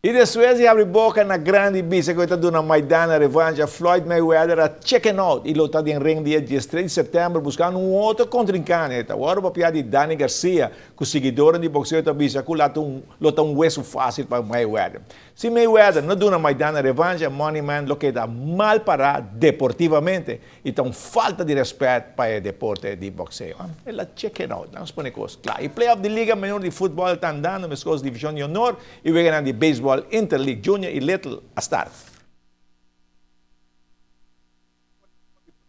I despues di habri boka na grandi bisa ku e ta duna Maidana revancha, Floyd Mayweather a chicken out i lo ta den ring dia diestres di sèptèmber buskando un otro kontrinkante. E ta wòrdu papia di Danny Garcia, ku siguidornan di bokseo ta bisa ku lo ta un wesu fásil pa Mayweather. Si Mayweather no duna Maidana revancha, Money Man lo keda mal pará deportivamente i ta un falta di rèspèt pa e deporte di bokseo. El a chicken out. Nos pone kos kla. E playoff di Liga Menor di Futbòl ta andando meskos Divishon di Honor i weganan di Beisbòl Interleague Junior i Little a start.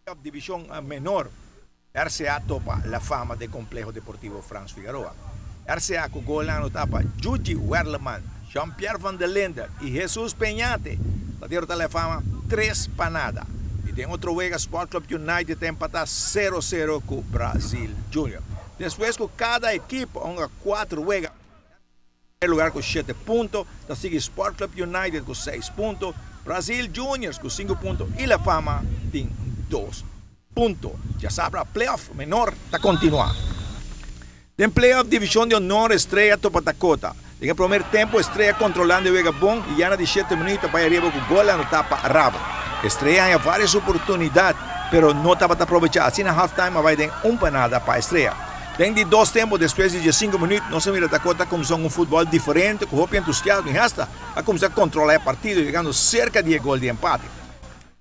Playoff Divishon Menor, RCA topa La Fama den Compleho Deportivo Frans Figaroa. RCA ku golnan anotá pa Juji Werleman, Jean Pierre van der Linde i Jesus Peñate ta derota La Fama tres pa nada. I den otro wega Sport Club United ta empatá sero sero ku Brazil Junior. Despues ku kada ekipo a hunga kuater wega, Primer lugar ku shete punto ta sigui Sport Club United ku seis punto, Brazil Juniors ku sinku punto i La Fama tin dos punto. Djasabra playoff menor ta kontinuá. Den playoff divishon di honor Estrella topa Dakota. Den e promer tempu Estrella kontrolando e wega bon i ya na di shete minuut ta bai ariba ku gol anotá pa Rabo. Estrella haña varios oportunidat pero no tabata probechá asina halftime a bai den un pa nada pa Estrella. Den di dos tempo despues di diesinco minuut nos a mira Dakota cuminsa un futbol diferente cu hopi entusiasmo y hasta a cuminsa controla e partido yegando cerca di e gol di empate.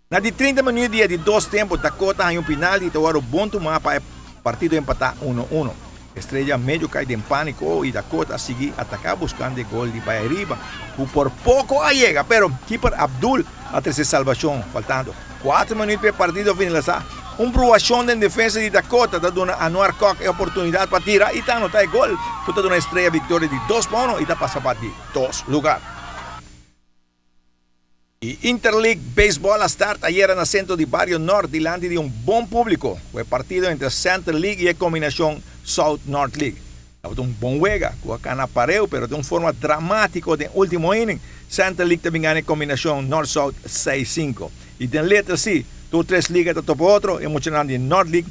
Na di trinta minuut di e di dos tempo Dakota haña un pinalti y ta worde bon tuma pa e partido empata uno uno. Estrella medio cay den panico y Dakota a sigui ataca buscando e gol di bay ariba cu por poco a yega pero keeper Abdul a trece salbacion faltando cuatro minuut pa e partido finalisa. Un bruashon den defensa di Dakota ta duna Anuar Kok e oportunidat pa tira i ta anota e gol ku ta duna Estrella viktoria di dos pa uno i ta pasa pa di dos lugar. E Interleague Baseball a start ayera na sentro di Bario Nort dilanti di un bon publico ku e partido entre Center League i e kombinashon South North League. Tabata un bon wega ku a kana pareu pero den un forma dramátiko den último inning Center League ta bin gana e kombinashon North South seis sinku. I den letra si tur tres liga ta topa otro e muchanan di North League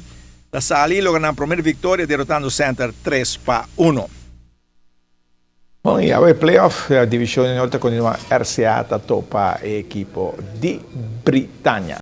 ta sali i logra nan promer viktoria derotando Center tres pa uno. Bon i awe playoff divishon di Norte ta kontinua RCA ta topa e ekipo di Britania.